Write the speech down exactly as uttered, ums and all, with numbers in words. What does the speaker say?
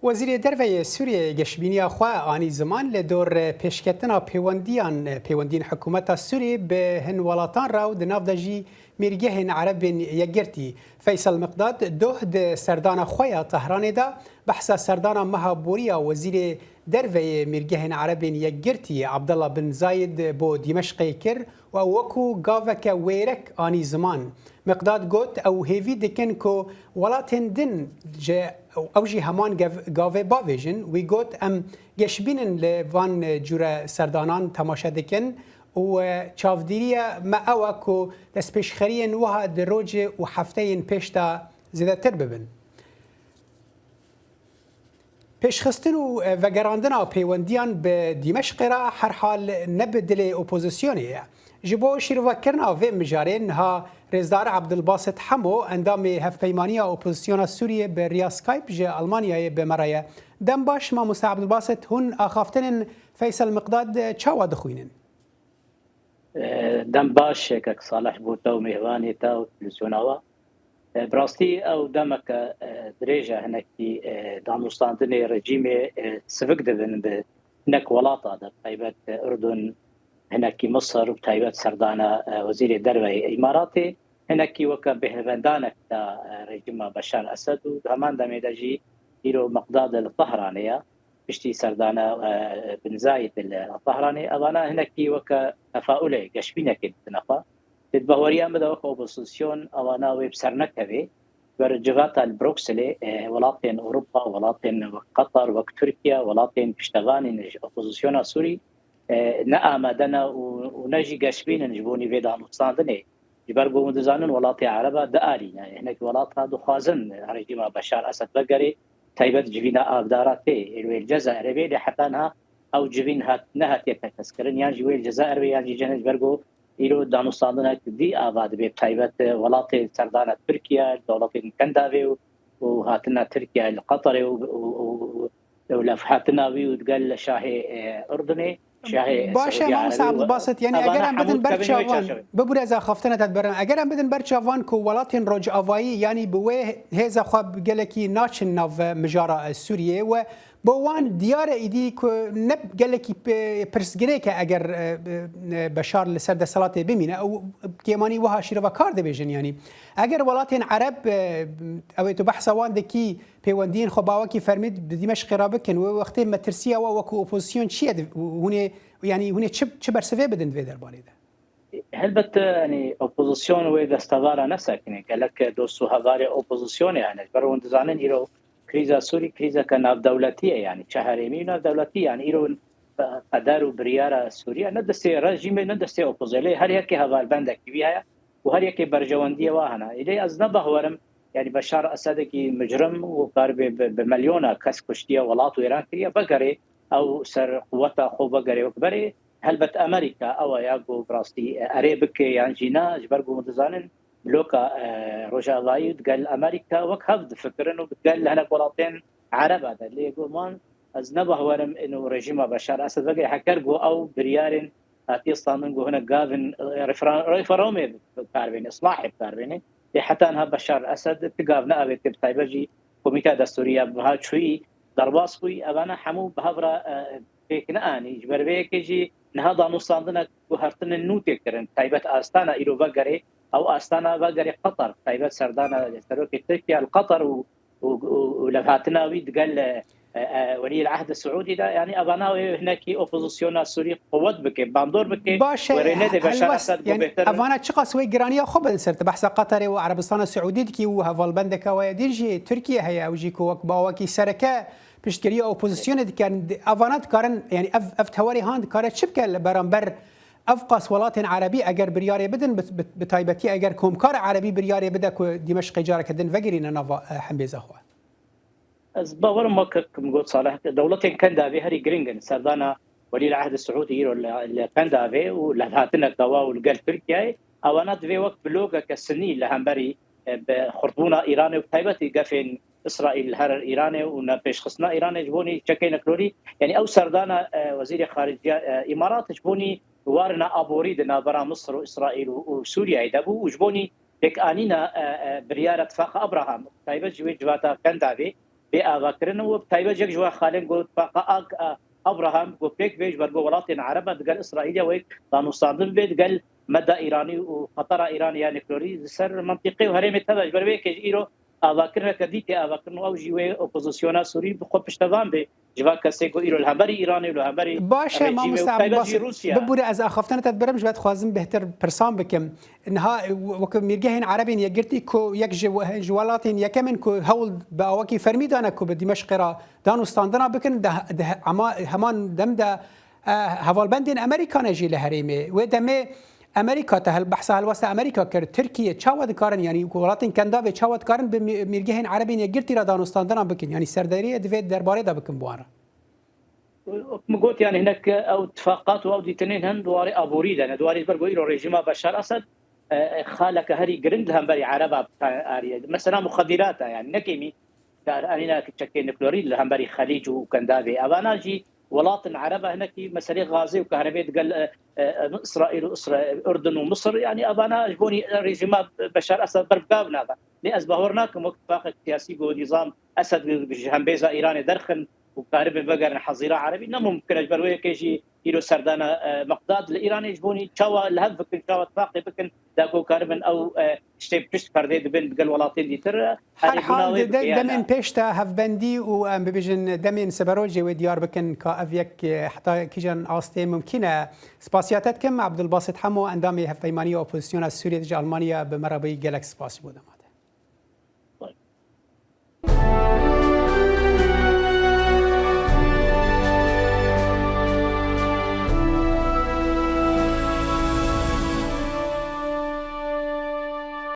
Wezîrê Derve yê Sûriyeyê geşbîniya xwe anî ziman li dor pêşketina pêwendiyan, pêwendiyên hikûmeta Sûriyê bi hin welatan re û di nav de jî mîrgehên Erebên Yekgirtî. Feysel Miqdad doh di serdana xwe ya Tehranê de behsa serdana meha borî ya Wezîrê Derve yê Mîrgehên Erebên Yekgirtî Abdullah bin Zayed bo Dîmeşqê kir û ew wekû gaveke wêrek anî ziman. Miqdad got, ew hêvî dikin ku welatên din ji ew jî heman gev-, gavê bavêjin. Wî got, em geşbîn in li van cûre serdanan temaşe dikin û, e, çavdîriya me ew e ku destpêşxeriyên wiha di rojê û hefteyên pêş de zêdetir bibin. Pêşxistin û, e, vegerandina pêwendiyan bi Dîmeşqê re herhal ne bi dilê opozisyonê ye. Ji bo şîrovekirina vê mijarê niha Rêzdar Abdulbasit Hemo, endamê Hevpeymaniya Opozisyona Sûriyê bi riya Skype ji Almanyayê bi me re ye. Dem baş, Mamoste Abdulbasit, hûn axaftinên Feysel Miqdad çawa dixwînin? Dem baş, Kek Salih, bo te û mêvanê te û televîzyona we. Bi rastî ew demeke dirêj e, hinekî danûstandinê rejîmê sivik dibin bi hinek welata de, bi taybet Urdun, hinekî Misir û bi taybet serdana Wezîrê Derve yê Îmaratê, hinekî weke bêhvendanek da rejîma Beşar Esed û di heman demê de jî îro Miqdad li Tehranê ye. Piştî serdana, e, Bin Zayed li Tehranê, evana hinekî weke tefaulê, geşbînekê didine xwe. Lê di baweriya min de weke opozisyon evana wê bi ser nekevê. Ber civata li Brukselê, e, welatên Ewropa, welatên wek Qatar, wek Tirkiye, welatên piştevanên ji opozisyona Sûrî, e, ne amade ne û, û ne jî geşbîn in ji bo nîvê danûstandinê. Ji ber ku hûn dizanin welatê Ereba dialîne. Hinek welata dixwazin rejîma Beşar Esed vegerê, taybet civîna avdara tê. Ê wê li Cezayirê bê, lê heta niha ew civîn hat, nehatiye teqezkirin. Yan jî wê li Cezayir bê, yan jî cihên, ji ber ku îro danûstandinek dî ava dibe, bi taybet welatê serdana Tirkiye, dewletên Kendavê û, û hatina Tirkiye li Qatarê û, û, û, û levhatina wî û digel şahê, e, Urdunê, şahê Baş e, Mamoste Abdulbasit, yanî eger em bidin ber çavan, bibûre ez axaftina te diberin. Eger em bidin ber çavan ku welatên Rojavayî, yanî bi wê hêza xwe gelekî naçin nav mijara, e, Sûriyê we bo wan diyar e îdî ku ne gelekî, e, pirsgirêk e eger, e, e, Beşar li ser desthilatê bimîne. Ew kêmanî wiha şîrova kar dibêjin, yanî eger welatên Ereb, e, ew ê tu behsa wan dikî, pêwendiyên xwe bawekî fermî bi Dîmeşqê re bikin. Wê wextê metirsiya we wekû opozisyon çi ye? Hûn ê, yanî hûn ê çi, çi bersivê bidin di vê derbarê de? Helbet, yanî opozisyon wê destevara nesekinê. Gelek dost û hevalê opozisyonê hene. Ji ber hûn dizanin îro krîza Sûrî krîzeke navdewletî ye, yanî çi herêmî û navdewletî, yanî îro qeder û biryara Sûriye ne destê rejîmê ne destê opozê. Lê her yekê hevalbendekî wî heye û her yekê berjewendiyê wa hene. Lê ez ne behwerim, yanî Beşar Esedekî micrim û karibê bi, bi milyona kes kuştiye, welat wêran kiriye, vegerê ew ser quweta xwe vegerê wek berê. Helbet Amerîka ew e ya ku bi rastî erê bike yan jî na, ji ber ku hûn dizanin bloka, e, Rojavayî digel Amerîka wek hev difikirin û digel hinek welatên Ereba de. Lê got man ez ne behwerim ino rejîma Beşar Esed vegere heker ku ew biryarên hatiye standin ku hinek gavin, e, refera-, referandumê bi kar bêne, islahê bi kar bêne. Lê heta niha Beşar Esed ti gav neavêtiye, bi taybet jî Komîteya Destûrî ya biha çûyî derbas bûyî. Evana hemû bi hev re, e, pêk neanî. Ji ber vê yekê jî niha danûstandinek guhertinên nû tê kirin. Taybet astana îro vegerê, ew astana vegerê Qatar. Taybet serdana serokê Tirkiye li Qatar û, û, û, û levhatina wî digel, e, e, Weliyê Ehdê Siûdî de, yanî evana wê hinekî opozisyona Sûrî quwet bike, bandor bike, Baş e, wê rê nede Beşar Esed, yanî bêhtir evana çiqas wê giraniya xwe bidin ser, tu behsa Qatarê û Erebistana Siûdî dikî û hevalbendeke we ya din jî Tirkiye heye, ew jî ku wek bawekî sereke piştgiriya opozisyonê dikin, evana dikarin, yanî ev, ev tewerê han dikare çi bike li beramber ev qas welatên erebî eger biryarê bidin, bi, bi, bi taybetî eger komkar erebî biryarê bide ku Dîmeşqê careke din vegirîne nava, e, hembêza xwe? Ez bawerim wek min got Salih, dewletên Kendavê herî giring in. Serdana Welî Ehdê Siûdî îro li, li Kendavê û levhatineke wa û li gel Tirkiyeyê, ewana divê wek blokeke sinî li hemberî, e, bi xurtbûna Îranê û bi taybetî gefên Îsraîl li her Îranê û ne pêşxistina Îranê ji bo nî çekeynek lorî. Yanî ew serdana, e, Wezîrê Xariciya, e, Îmarat ji bo nî warina aborî di navbera Misir û Îsraîl û, û Sûriyeyê de bû û ji bo nî pêkanîna, e, e, biryara Tifaqa Abraham, taybet ji wê civata Kendavê, bê avakirin û bi taybet yek ji we xalên got tifaqa Ak-, a-, Abraham got pêk bê ji ber ku welatên Ereba digel Îsraîlê wek danûstandin bê digel meda Îranî û xetera Îranê ya nukleerî li ser mintîqê û herêmê tede ji ber wê yekê jî îro avakirineke dî tê avakirin û ew jî wê opozisyona Sûrî bi xwe piştevan bê ji van kesê ku îro li hemberî Îranê û li hemberî Baş e, rejîmê û mamoste taybet jî Ebdulbasit, Rûsya. Bibûre ez axaftina te dibirim, ji we dixwazim bêhtir pirsan bikim. Niha weke Mîrgehên Erebên Yekgirtî ku yek ji we-, ji welatên yekem in ku hewl bi awakî fermî dane ku bi Dîmeşqê re dan û standina bikin, di, di hema, heman dem de, e, hevalbendên Amerîka ne jî li herêmê. Wê demê Amerîka te hel-, behsa helwesta Amerîka kir. Tirkiye çawa dikarin, yanî ku welatên Kendavê çawa dikarin bi Mî-, Mîrgehên Erebên Yekgirtî re dan û standina bikin? Yanî serdariyê divê derbarê de bikin bi wan re. Wek min got, yani hinek ew tifaqat û ew dîtinên hin di warê aborî de ne, di warê ji ber ku îro rejîma Beşar Esed, e, e, xaleke herî giring li hemberî Ereba ariye. Mesela muxedirata, yani ne kêmî, kar anîna çekê nukleerî li hemberî Xelîc û Kendavê. Evana jî welatên Ereba hinekî meselê gazê û kahrebê digel, e, e, Îsraîl û Îsra-, Urdun û Misir, yani evana ji bonî rejîma Beşar Esed ber bi gav nabe. Lê ez bawer nakim wek tifaqek siyasî ku nîzam Esed ji hembêza Îranê derxin û karibin vegerin hezîra Erebî, ne mumkin e. Ji ber wê yekê jî îro serdana, e, Meqdad li Îranê ji bonî çawa li hev bikin, çawa tifaqê bikin, da ku karibin ew, e, tiştê pişt perdê dibin digel welatên dîtir, e, Her herî hal bûna wê de, de, bike, yani. Demên pêş de hevbendî û em bibêjin demên siberojê wê diyar bikin ka ev yek, e, heta kîjan astê mumkîn e. Spasiya te dikim, Abdulbasit Hemo, endamê Hevpeymaniya Opozisyona Sûriyê ji Almanya bi me re bûyî, gelek spas ji bo dema.